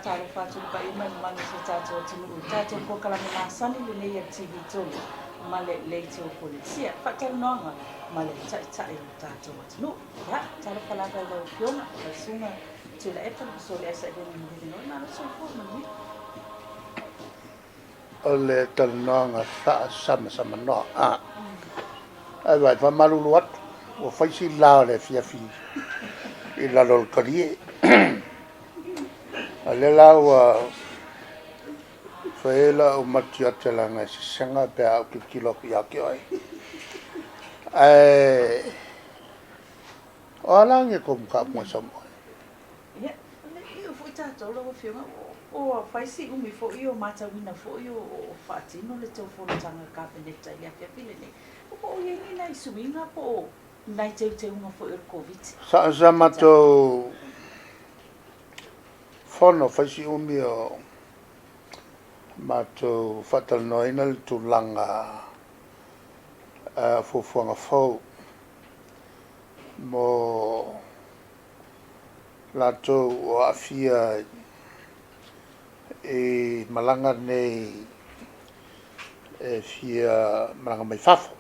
faatalofa atu i le paia ma le mamalu o si o tatou atunuu i le tatou polokalame masani lenei a le TV3 ma le Leitio Polenisia, Faatalanoaga ma le Taitai o le tatou atunuu. Ia, talofa lava i lau Afioga, lau Susuga Tuilaepa Lupesoliai Sailele Malielegaoi, malo le soifua manuia. O le talanoaga faasamasamanoa. A. Ae vaai, faamalulu atu, ua fai si la o le afiafi i lalo o le talie. A o lea la ua fai ai lau matiata leaga e sesega pe a ou tilotilo atu ia te oe. Ae o a la ni tou mataupu na e saunoa ai? Ia, e ui foi tatou lau Afioga, ua fai si umi foi o matauina foi o faatino le tou fonotaga a le Kapeneta i le afiafi lenei. Po o i ai ni nai suiga po o ni nai teuteuga foi o le Koviti? Sa sa matou fono, fai si umi o matou faatalanoaina le tulaga o fuafuaga fou mo latou o aafia i malaga nei e fia malaga mai fafo.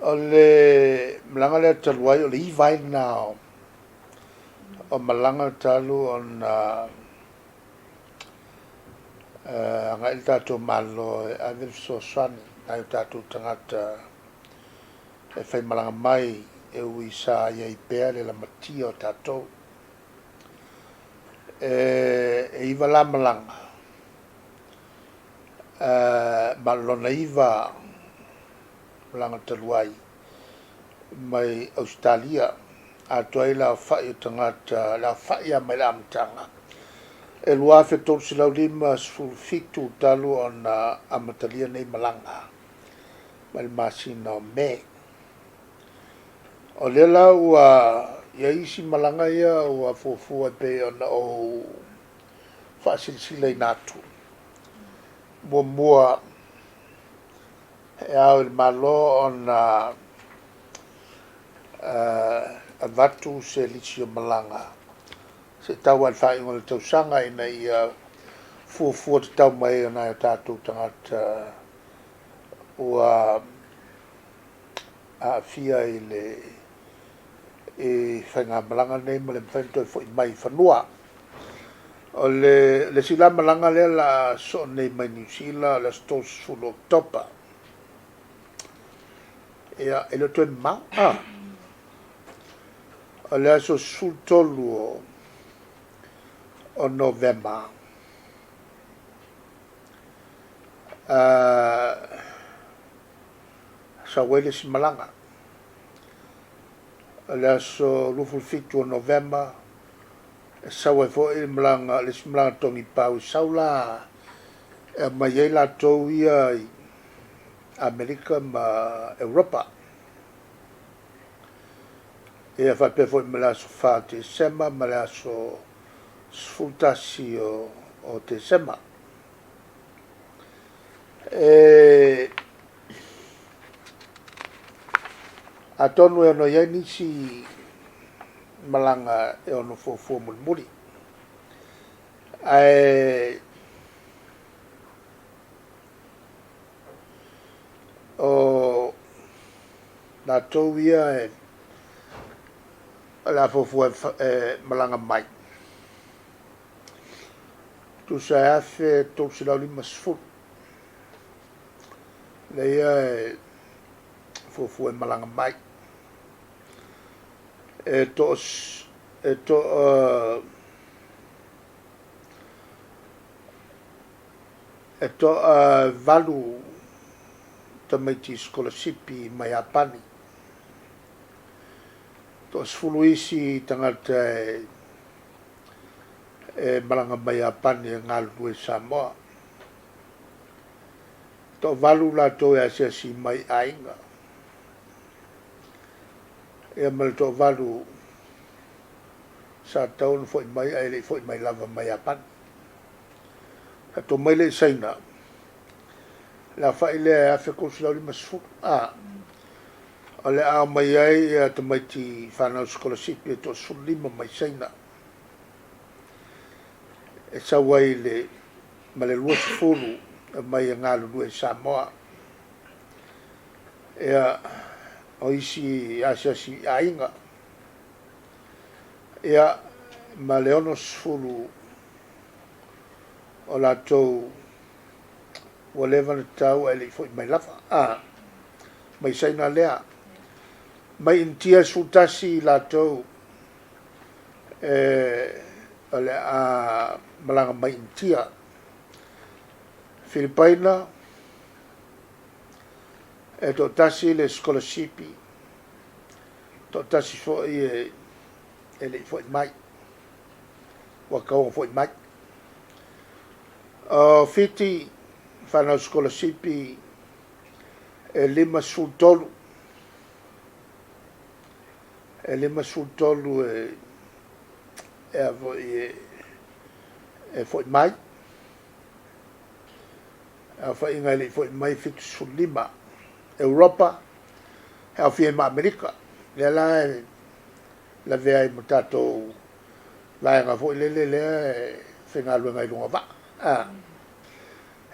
O le malaga lea talu ai, o le iva ai lena o malaga talu ona agai le tatou Malo e ave le fesoasoani i nai o tatou tagata e faimalaga mai e ui sa i ai pea le lamatia o tatou. E iva la malaga, ma o le lona iva malaga talu ai mai Ausetalia, atoa ai le aofai o tagata, le aofai lava mai le amataga, e 2,357 talu ona amatalia nei malaga mai le masina o Me. O lea la ua i ai isi malaga ia ua fuafua e pei ona ou faasilasilaina atu. Muamua, e ao i le Malo ona avatu se lisi o malaga se i tau lava i le faaiuga o le tausaga ina ia fuafua tatau mai ai e nai o tatou tagata ua aafia i le i faigamalaga nei ma le mafai ona toe foi mai i fanua. O le isi la malaga lea o le a sosoo nei mai Niu Sila o le aso 30 o Oketopa. Ia, e le o toe mamao. Ah. O le aso 13 o Novema, sau ai le isi malaga. O le aso 27 o Novema, e sau ai foi le malaga, le isi malaga togi pau e sau la e aumai ai latou ia i Amerika ma Europa. Ia faapea foi ma le aso 4 o Tesema ma le aso 11 o Tesema. E atonu e ono i ai nisi malaga e ono fuafua mulimuli, ae o latou ia e o le a fuafua e malaga mai, tusa e 1,350 lea e fuafua e malaga mai. E to e to e toavalu tamaiti sikolasipi mai Iapani. Toasefulu isi tagata e e malaga mai Iapani e galulue i Samoa. Toavalu latou e asiasi mai i aiga. Ia ma le toavalu sa tatau ona foi mai ae le i foi mai lava mai Iapani. Tatou mai lea i Saina, le aofai lea e 1,350. A, o le a omai ai ia tamaiti fanau sikolasipi e toasefululima mai Saina. e sau ai le ma le 20 e omai e galulue i Samoa. Ia, o isi asiasi i aiga. Ia, ma le 60 o latou ua leva ona tatau ae le i foi mai lava. A, mai Saina lea. Mai Initia e 11 i latou e o le a malaga mai Initia. Filipaina e toatasi le sikolasipi, toatasi foi e e le i foi mai, ua tatau ona foi mai. O Fiti, fanau sikolasipi e 53, e 53 e e a foi e e foi mai. Aofaiga e le i foi mai e 75. Europa, e aofia ai ma Amerika. Lea la e lavea ai ma tatou vaega foi lele lea e faigaluega ai i luga o vaa. A,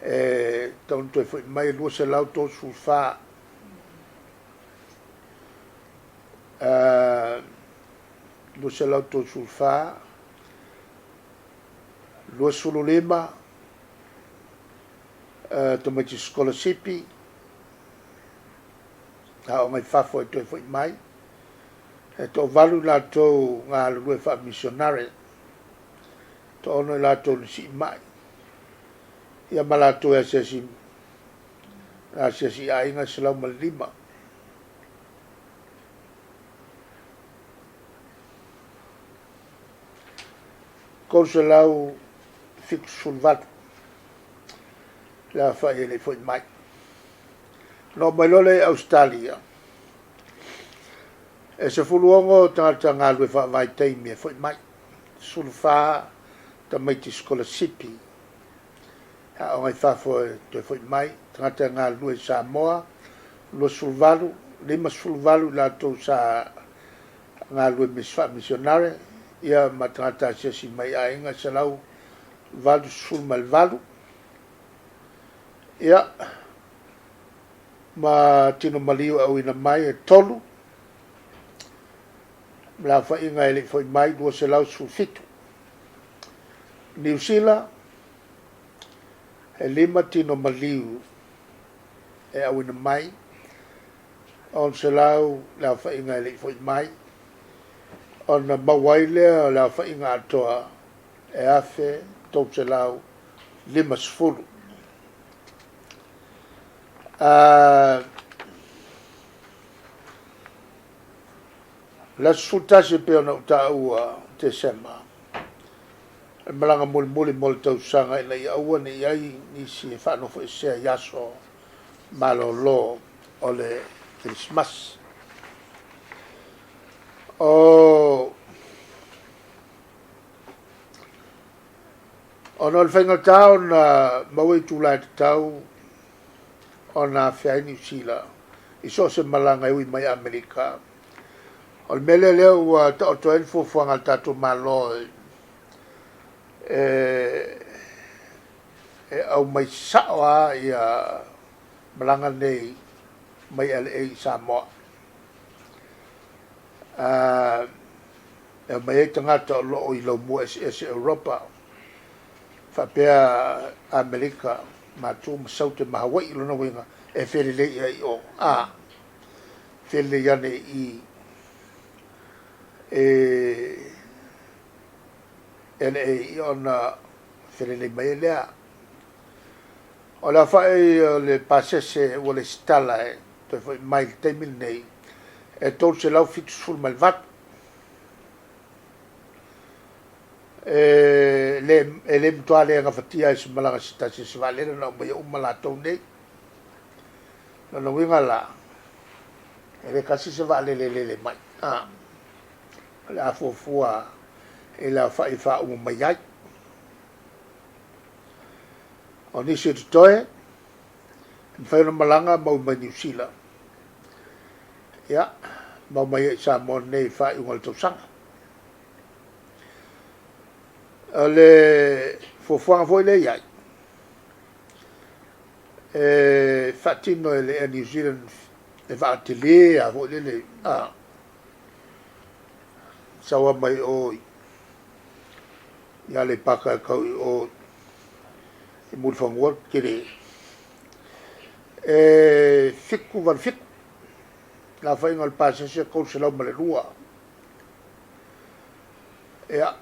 e tatau ona toe foi mai e 234 a 234, 25 tamaiti sikolasipi aoga i fafo e toe foi mai. E toavalu i latou galulue faamisionare, toaono i latou na siimai, ia ma latou e asiasi asiasi i aiga e 105. 378 le aofai e le i foi mai. Ona oo mai loa lea i Ausetalia, e 16 tagata galulue faavaitaimi e foi mai, 14 tamaiti sikolasipi e aoga i fafo e toe foi mai, tagata e galulue i Samoa, 28, 58 i latou sa galulue faamisionare, ia ma tagata asiasi mai i aiga e 188. Ia, ma tino maliu e auina mai e tolu, ma le aofaiga e le i foi mai 217. Niu Sila, e lima tino maliu e auina mai, 600 le aofaiga e le i foi mai, ona maua ai lea o le aofaiga atoa e 1,350. A, o le aso 11 e pei ona ou taua o Tesema, o le malaga mulimuli mo le tausaga ina ia aua ne i i ai nisi e faanofoesea i aso malolo o le Kerisimasi. O Ona o le faigata ona maua itula e tatau ona afea ai Niu Sila i so o se malaga e ui mai Amerika. O le mea lea lea ua taoto ai le fuafuaga a le tatou Malo e e aumai sao lava ia malaga nei mai LA i Samoa. E aumai ai tagata o lo o i laumua eseese Europa faapea Amerika, Matu ma Saute ma Hawaii, lona uiga e felelei ai i o, a felelei ane i i e LA ona felelei mai ai lea. O le aofai o le pasese ua lesitala e toe foi mai i le taimi lenei e 378. E le, e le matua le gafatia e se malaga se tasi a se vaalele ona aumaia uma latou nei. Lona uiga la, e le tasi se vaalele e lele mai. A, o le a fuafua i le aofai e faauma mai ai. O nisi e totoe, e mafai ona malaga ma ui mai Niu Sila. Ia, ma omai ai i Samoa nei i faaiuga o le tausaga. O le fuafuaga foi lea e i ai, e faatino e le Air New Zealand le vaa tele lava foi lele, a, sau lava mai o i Aleipata e tau i o i Mulifanua le tele. E 787 le aofaiga o le pasese e 302. Ia,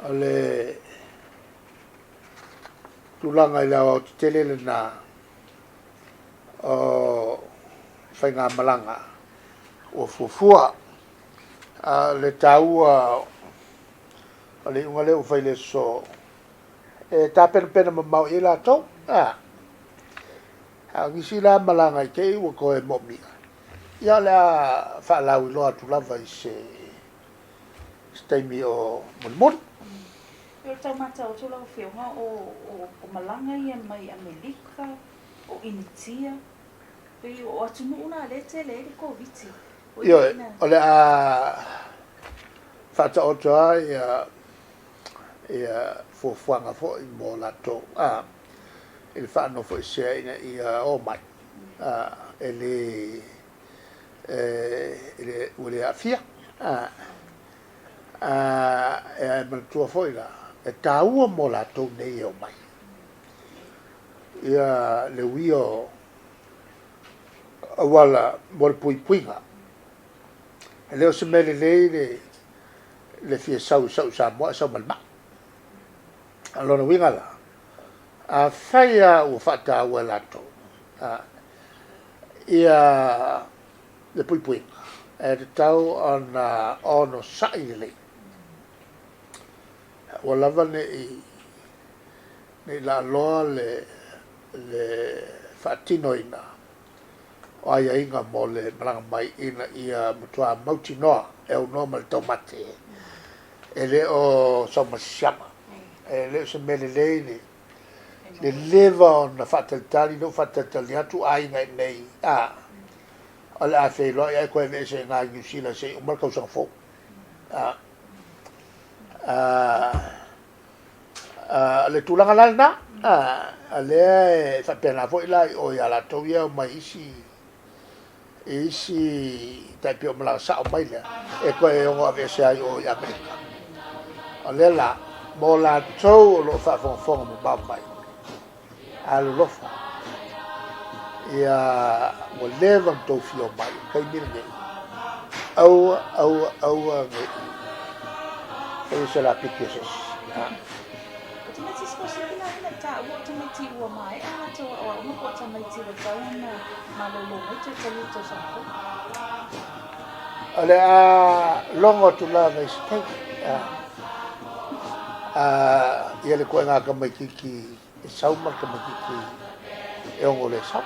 o le tulaga i le aoaotetele lena o faigamalaga ua fuafua. A o le taua o le iuga lea ua fai i le aso, e tapenapena mamao i ai latou. A o nisi la malaga i te i ua toe moomia, ia o le a faalauiloa atu lava i se taimi o mulimuli. E o tau matau atu lau Afioga o malaga ia mai Amerika, o Initia, pei o atunuu na lea e tele ai le Koviti. Ioe, o le a faataoto lava ia fuafuaga foi mo latou a i le faanofoesea ina ia o mai a e le ua le aafia. E manatua foi la, e taua mo latou nei e omai ia le uia o auala mo le puipuiga. E le o se mea lelei le fia sau i Samoa ae sau ma le mai. O lona uiga la, afai lava ua faataua e latou ia le puipuiga, e tatau ona onosai lelei, aua lava ne i laaloa le faatinoina o aiaiga mo le malaga mai ina ia matua mautinoa e aunoa ma le taumate e le o sau ma se siama. E le o se mea lelei le leva ona faatalitali, lea ua faatalitali atu aiga i inei, a o le a feiloai ae toe aveese i ina i Niu Sila se i uma le tausaga fou. A, a, le tulaga la lena, a, o lea e faapena foi la i o ia latou ia e omai i isi i isi tai pei o malaga sao mai lea e toe ono aveese ai i o i Amerika. O lea la, mo latou o lo o faafogafoga mamao mai, alolofa, ia ua leva ona tou fia omai i le taimi lenei, aua, aua, aua ne i faia se lapiki a se isi. O tamaiti sikolasipi la ina taua o tamaiti ua maea latou aoaoga po o tamaiti ua tatau ona malolo mai toe tali i le tausaga fou? O le a logo atu lava i se taimi. Ia le ituaiga tamaitiiti e sau ma le tamaitiiti e ono le sau.